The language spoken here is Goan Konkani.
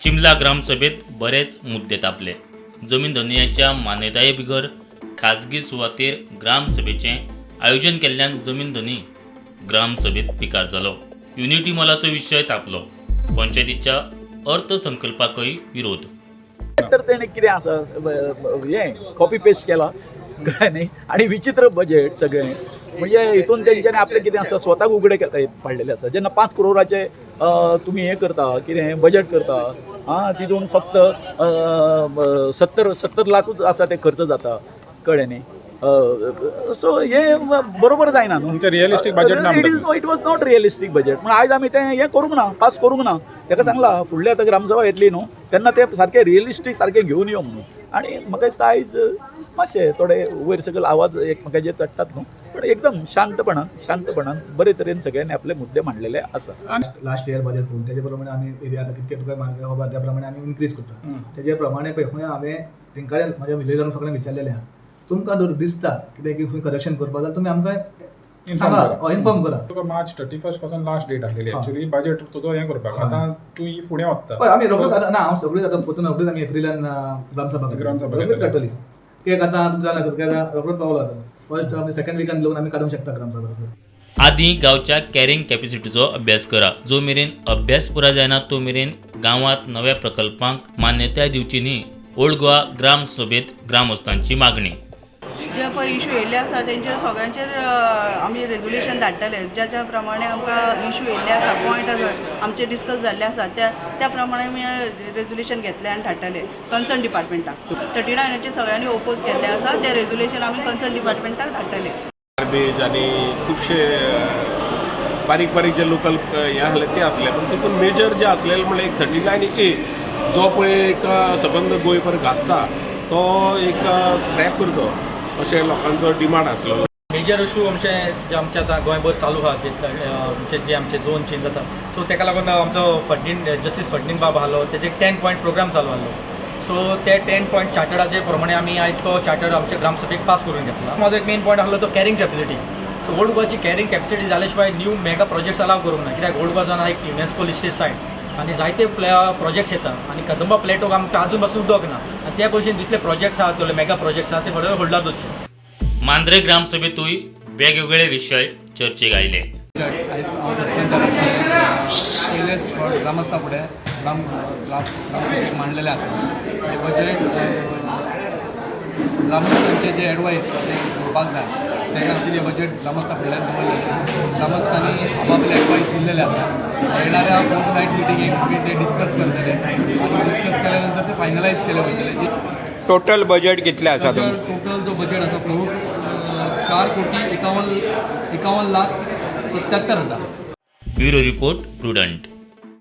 चिमला ग्रामसभेत बरेच मुद्दे तापले. जमीन धनयाच्या मान्यताये बिगर खाजगी सुवातेर ग्रामसभेचें आयोजन केल्ल्यान जमीन धनी ग्रामसभेत पिकार जालो. युनिटी मॉलाचो विशय तापलो. पंचायतीच्या अर्थसंकल्पाकय विरोध. तर तेणें कितें आसा, हें कॉपी पेस्ट केला, कळ्ळें न्ही? आनी विचित्र बजेट सगळें. म्हणजे हितून तेंच्यांनी आपलें कितें आसा, स्वताक उगडे पाडलेलें आसा. जेन्ना 5 करोडाचे तुमी हें करता, कितें बजेट करता, आं, तितून फक्त 70 लाखूच आसा ते खर्च जाता, कळ्ळें न्ही? सो हें बरोबर जायना न्हू. तुमचें रियलिस्टीक बजेट ना. It is it was not realistic budget. म्हण आयज आमी तें हें करूंक ना, पास करूंक ना. ताका सांगलां, फुडले आतां ग्रामसभा येतली न्हू, तेन्ना ते सारकें रियलिस्टीक सारकें घेवन यो म्हणून. आनी म्हाका दिसता आयज मातशें थोडे वयर सकयल आवाज एकमेकाचेर चडटात न्हू, पण एकदम शांतपणान शांतपणान बरे तरेन सगळ्यांनी आपले मुद्दे मांडलेले आसा. लास्ट इयर बजेट पळोवन तेजे प्रमाणे आमी एरिया आतां कितके तुका मार्ग खबर, त्या प्रमाणे आमी इन्क्रीज करता. तेजे प्रमाणे पळय खंय हांवें तेंकां म्हाज्या विलेजान सगळ्यांक विचारलेलें आहा, तुमकां जर दिसता कितें की खंय करेक्शन करपाक जाल्यार तुमी आमकां सांगा, इन्फॉर्म करा. तुका मार्च 31 पासून लास्ट डेट आसलेली एक्चुअली बजेट तुजो हें करपाक. आतां तूं ही फुडें वता. हय, आमी रोखडोच आतां ना, हांव सगळीच आतां परतून रोखडीच आमी एप्रिलान ग्रामसभा करतले. ग्रामसभा रोखडीच घेतले. काडटली. एक आतां तुमकां जाणा, तुमकां आतां रोखडोच पावलो. आतां फर्स्ट आमी सेकंड विकान लोक आमी काडूंक शकता ग्रामसभा. आदी गांवच्या कॅरिंग कॅपॅसिटीचो अभ्यास करा. जो मेरेन अभ्यास पुराय जायना तो मेरेन गांवांत नव्या प्रकल्पांक मान्यताय दिवची न्ही, ओल्ड गोवा ग्रामसभेत ग्रामस्थांची मागणी. जे पळय इशू येयल्ले आसा तेंचेर सगळ्यांचेर आमी रेजोल्युशन धाडटले. ज्या ज्या प्रमाणे आमकां इशू येयल्ले आसा, पॉयंट आसा आमचे डिस्कस जाल्ले आसा, त्या त्या प्रमाणे आमी रेजोल्युशन घेतले आनी धाडटले कन्सर्न डिपार्टमेंटाक. 39आचेर सगळ्यांनी ओपोज केल्ले आसा, ते रेजोल्युशन आमी कन्सर्न डिपार्टमेंटाक धाडटले. गार्बेज आनी खुबशे बारीक बारीक जे लोकल हें आसले ते आसले, पूण तितून मेजर जे आसलेले म्हणल्यार एक 39A जो पळय एक सबंद गोंयभर गाजता, तो एक स्क्रॅप करचो अशें लोकांचो डिमांड आसलो. मेजर इशू आमचे जे आमचे आतां गोंयभर चालू आहा, जे आमचे जे आमचे झोन चेंज जाता, सो तेका लागून आमचो फर्डिन जस्टीस फर्डिन बाब आहलो, तेजे 10 पॉयंट प्रोग्राम चालू आहलो. सो ते 10 पॉयंट चार्टराचे प्रमाणे आमी आयज तो चार्टर आमच्या ग्रामसभेक पास करून घेतला. म्हाजो एक मेन पॉयंट आहलो तो कॅरिंग कॅपॅसिटी. सो ओल्ड गोवाची कॅरिंग कॅपॅसिटी जाल्या शिवाय न्यू मेगा प्रोजेक्ट्स अलाव करूंक ना, कित्याक ओल्ड गोवा जावन एक युनेस्को लिस्टेड सायट आनी जायते प्रोजेक्ट्स येता आनी कदंबा प्लेटोक आमकां आजून पासून उदक ना आनी त्या भशेन जितले प्रोजेक्ट्स आहा, ते मेगा प्रोजेक्ट्स आहा, ते हळू होल्डार दवरचे. मांद्रे ग्रामसभेतूय वेगवेगळे विशय चर्चेक आयले. आयज हांव सत्तेन पयलेच फावट ग्रामस्था फुडें ग्राम ग्राम ग्रामसभेक मांडलेलें आसा हें बजेट. ग्रामस्थांचे जे एडवायस ते घेवपाक जाय, ते खातीर हें बजेट ग्रामस्था फुडल्यान दवरलें आसा. ग्रामस्थांनी आपापले एडवायस दिल्लेले आसा. येणाऱ्या फोर्थ नायट मिटिंगेक आमी ते डिस्कस करतले आनी डिस्कस केल्या नंतर ते फायनलायज केले वयतले. टोटल बजेट कितलें आसा तुमचें? टोटल जो बजेट आसा प्रभू, 4 कोटी 51 51 लाख 77 हजार. Bureau report, prudent.